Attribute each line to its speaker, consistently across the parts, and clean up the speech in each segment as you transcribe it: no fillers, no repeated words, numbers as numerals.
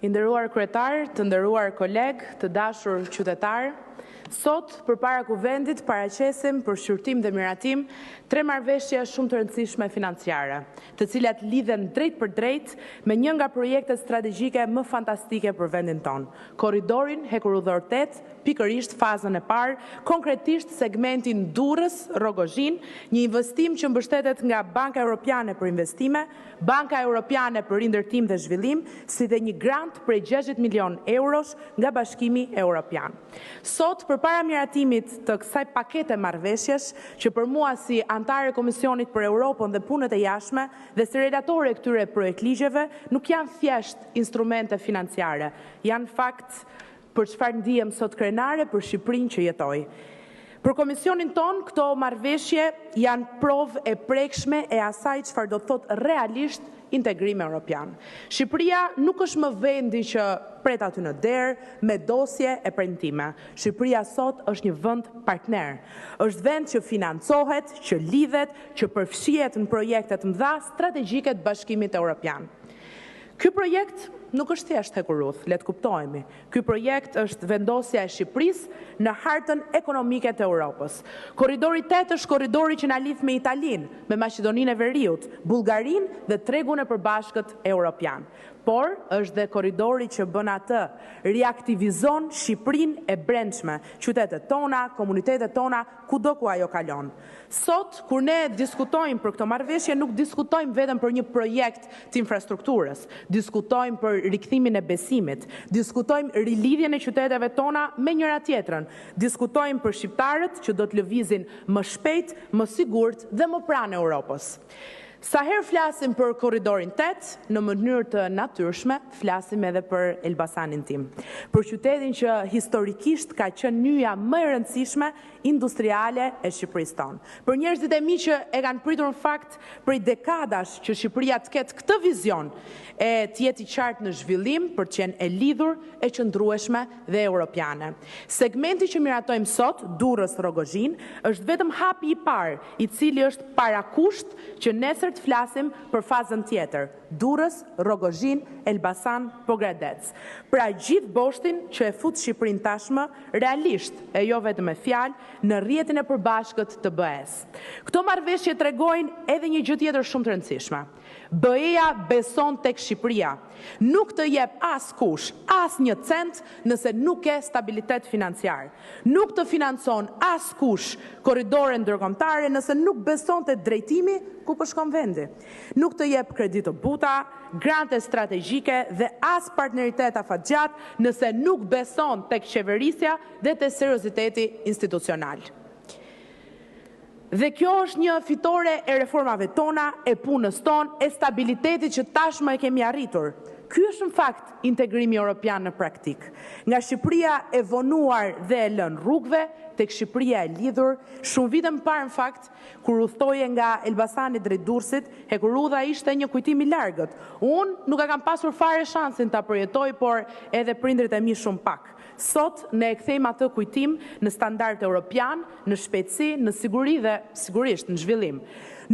Speaker 1: I nderuar kryetar, të nderuar kolegë, të dashur qytetarë, sot përpara Kuvendit paraqesim për shqyrtim dhe miratim tre marrëveshje shumë të rëndësishme financiare, të cilat lidhen drejtpërdrejt me një nga projektet strategjike më fantastike për vendin tonë, Korridorin Hekurudhor 8, pikërisht fazën e parë, konkretisht segmentin Durrës-Rrogozhinë, një investim që mbështetet nga Banka Europiane për Investime, Banka Europiane për Rindërtim dhe Zhvillim, si dhe një grant prej 60 milionë eurosh nga Bashkimi Europian. Sot, përpara miratimit të kësaj pakete marrëveshjesh, që për mua si anëtare e Komisionit për Europën dhe Punët e Jashtme dhe si relatore e këtyre projektligjeve, nuk janë thjesht instrumente financiare, janë në fakt për çfarë ndihem sot krenare për Shqipërinë që jetoj. Për komisionin tonë, këto marrëveshje janë provë e prekshme e asaj çfarë do të thotë realisht integrim europian. Shqipëria nuk është më vendi që pret aty në derë me dosje e premtime. Shqipëria sot është një vend partner. Është vend që financohet, që lidhet, që përfshihet në projekte të mëdha strategjike të Bashkimit Europian. Ky projekt nuk është thjesht hekurudhë, le të kuptohemi. Ky projekt është vendosja e Shqipërisë në hartën ekonomike të Europës. Korridori 8 është korridori që na lidh me Italinë, me Maqedoninë e Veriut, Bullgarinë dhe tregun e përbashkët europian. Por është dhe korridori që bën atë, riaktivizon Shqipërinë e brendshme, qytetet tona, komunitetet tona, kudo ku ajo kalon. Sot, kur ne diskutojmë për këto marrëveshje, nuk diskutojmë vetëm për një projekt të infrastrukturës, diskutojmë për rikthimin e besimit, diskutojmë rilidhjen e qyteteve tona me njëra tjetrën, diskutojmë për shqiptarët që do të lëvizin më shpejt, më sigurt dhe më pranë Europës. Sa herë flasim për korridorin 8, në mënyrë të natyrshme, flasim edhe për Elbasanin tim. Për qytetin që historikisht ka qenë nyja më e rëndësishme industriale e Shqipërisë tonë. Për njerëzit e mi që e kanë pritur në fakt prej dekadash që Shqipëria të ketë këtë vizion e të jetë i qartë në zhvillim për të qenë e lidhur, e qëndrueshme dhe europiane. Segmenti që miratojmë sot, Durrës Rrogozhinë, është vetëm hapi i parë, i cili është parakusht që nesër të flasim për fazën tjetër, Durrës, Rrogozhinë, Elbasan, Pogradec. Pra gjithë boshtin që e fut Shqipërinë tashmë realisht, e jo vetëm me fjalë, në rrjetin e përbashkët të BE-së. Këto marrëveshje tregojnë edhe një gjë tjetër shumë të rëndësishme. BE-ja beson tek Shqipëria. Nuk të jep askush, asnjë cent nëse nuk ke stabilitet financiar. Nuk të financon askush korridore ndërkombëtare nëse nuk beson te drejtimi ku po shkon vendi. Nuk të jep kredi të buta, grante strategjike dhe as partneritet afatgjatë nëse nuk beson tek qeverisja dhe te serioziteti institucional. Dhe kjo është një fitore e reformave tona, e punës tonë, e stabilitetit që tashmë e kemi arritur. Ky është në fakt integrimi europian në praktikë. Nga Shqipëria e vonuar dhe e lënë rrugëve, tek Shqipëria e lidhur, shumë vite më parë në fakt, kur udhëtoje nga Elbasani drejt Durrësit, hekurudha ishte një kujtim i largët. Unë nuk e kam pasur fare shansin ta përjetoj, por edhe prindërit e mi shumë pak. Sot ne e kthejmë atë kujtim në standard europian, në shpejtësi, në siguri dhe sigurisht në zhvillim.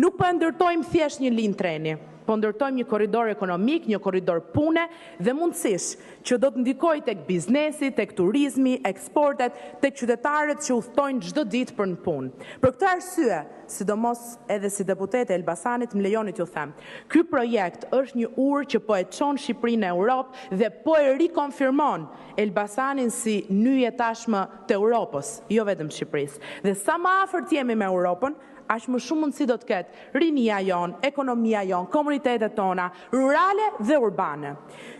Speaker 1: Nuk po e ndërtojmë thjesht një linjë treni, po ndërtojmë një korridor ekonomik, një korridor pune dhe mundësish që do të ndikojë tek biznesi, tek turizmi, eksportet, tek qytetarët që udhëtojnë çdo ditë për në punë. Për këtë arsye, sidomos edhe si deputete e Elbasanit, më lejoni t'ju them, ky projekt është një urë që po e çon Shqipërinë në Europë dhe po e rikonfirmon Elbasanin si nyje tashmë të Europës, jo vetëm të Shqipërisë. Dhe sa më afër të jemi me Europën, aq më shumë mundësi do të ketë rinia jonë, ekonomia jonë, komunitetet tona, rurale dhe urbane.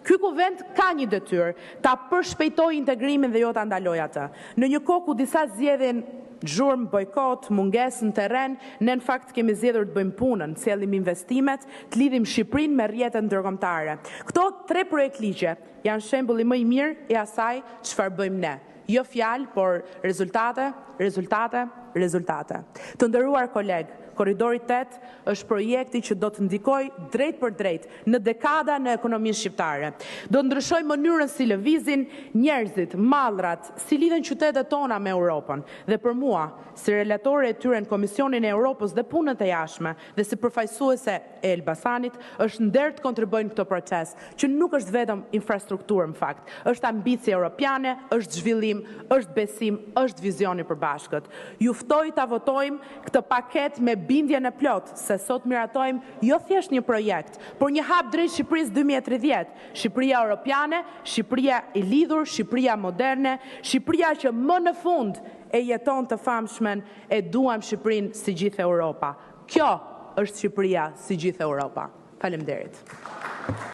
Speaker 1: Ky kuvend ka një detyrë, ta përshpejtojë integrimin dhe jo ta ndalojë atë. Në një kohë ku disa zgjedhin zhurmë, bojkot, mungesë në terren, ne në fakt kemi zgjedhur të bëjmë punën, të sjellim investimet, të lidhim Shqipërinë me rrjetet ndërkombëtare. Këto tre projektligje janë shembulli më i mirë i asaj çfarë bëjmë ne. Jo fjalë, por rezultate, rezultate, rezultate. Të nderuar kolegë, Korridori 8 është projekti që do të ndikojë drejtpërdrejt në dekada në ekonominë shqiptare. Do të ndryshojë mënyrën si lëvizin njerëzit, mallrat, si lidhen qytetet tona me Europën. Dhe për mua, si relatore e tyre në Komisionin e Europës dhe Punët e Jashtme dhe si përfaqësuese e Elbasanit, është nder të kontribuoj në këtë proces, që nuk është vetëm infrastrukturë në fakt, është ambicie europiane, është zhvillim, është besim, është vizion i përbashkët. Ju ftoj ta votojmë këtë paketë me bindjen e plotë se sot miratojmë jo thjesht një projekt, por një hap drejt Shqipërisë 2030, Shqipëria europiane, Shqipëria e lidhur, Shqipëria moderne, Shqipëria që më në fund e jeton të famshmen e duam Shqipërinë si gjithë Europa. Kjo është Shqipëria si gjithë Europa. Faleminderit!